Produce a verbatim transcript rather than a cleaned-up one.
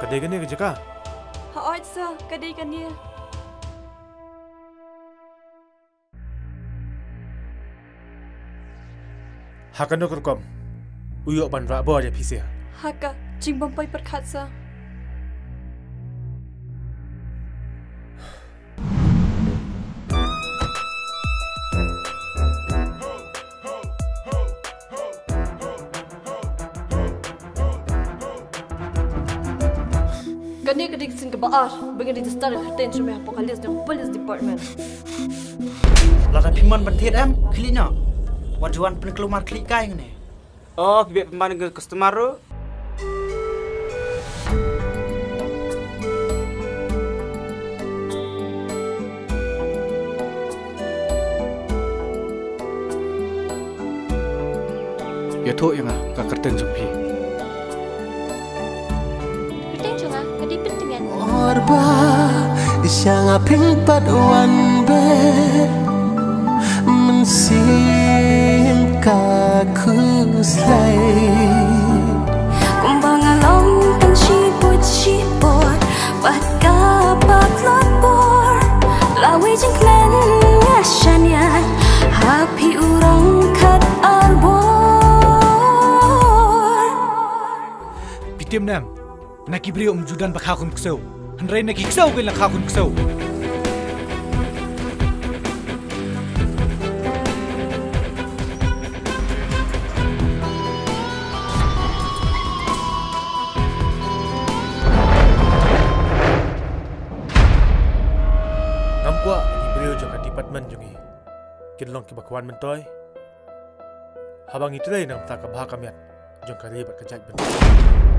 Ka dei kane ka jaka? Hooid sir, ka dei kane. Ha kano ka rukom u ïoh ban rah bor ïa phi sir? Ha ka jingbym poi pyrkhat sir. Kane ka dei ka sien kaba ar ba ngi register ïa ka kyrteng jong me hapoh ka list jong ka police department. Lada phi mon ban thied em, khlieh noh. Wat ju wan pynkulmar khlieh kai ngi ne. Oh, phi beh pynban ka customer ruh. Ïathuh ïa nga ka kyrteng jong phi. Kyrteng jong nga ka dei Pyntngen. Or ba sha nga phin pat wan beh mynsiem ka khuslai. Kumba nga long tang shibun shibun bad ka patlot bor. Lawei jingkmen nga shaniah ha phi u rong khat ar bor. Phi tip ne em, na ki briew ym ju don ba kha khun ksew, hynrei na ki ksew ki la kha khun ksew. Ngam kwah ba ki briew jong ka department jong ngi kin long kiba kwah myntoi haba ngi trei na ka bynta ka bha ka miat jong ka ri bad ka jaitbynriew.